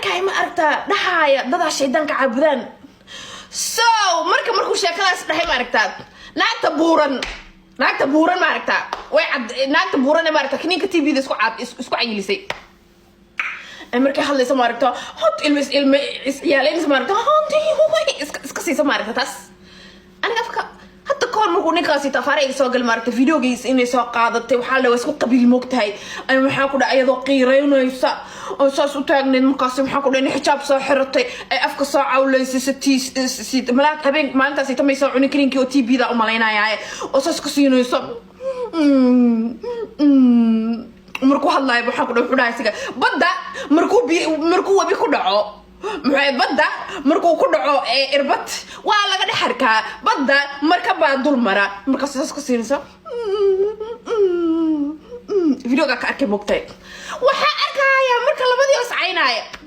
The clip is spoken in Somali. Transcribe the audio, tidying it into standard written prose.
Arkaya, ma aragtaa, dhahaaya dadaa shaydaanka caabudaan. So marka markuu sheekadaas dhahay, ma aragtaa, naagta buuran, ma aragtaa, way cad, naagta buuran ee, ma aragtaa, kiniinka TB da isku caad isku cayilisay ay markay hadlaysa, ma aragtaa, hot ilma ilma isciyaaleynaysa, ma aragtaa, honti iska siisa, ma aragta. Taas aniga afka hadda kahor markuu ninkaasi tafaara iga soo gal, maaragta, videogiisa inay soo qaadatay, waxaa la waa isku qabiil moogtahay. Ay maxaa ku dhaca, iyadoo qiireynaysa oo saas u taagneyd, markaasi maxaa ku dhaca, inay xijaab soo xiratay, ay afka soo cawlaysay, satiis malaag habeen maalintaasi tamay soo cunin kiniinkii oo TB da umalaynayaaye, oo saas ku siinayso. Markuu hadlaayo, waxaa ku dhaca, wuxuu dhahay isiga badda markuu bi markuu webi ku dhaco, muxuu badda markuu ku dhaco ee irbad waa laga dhex arkaa, badda marka baa dul mara, markaas saas ku siinaysa. Videoga ka arkay, mogtay, waxaa arkaya marka labadii os caynaya.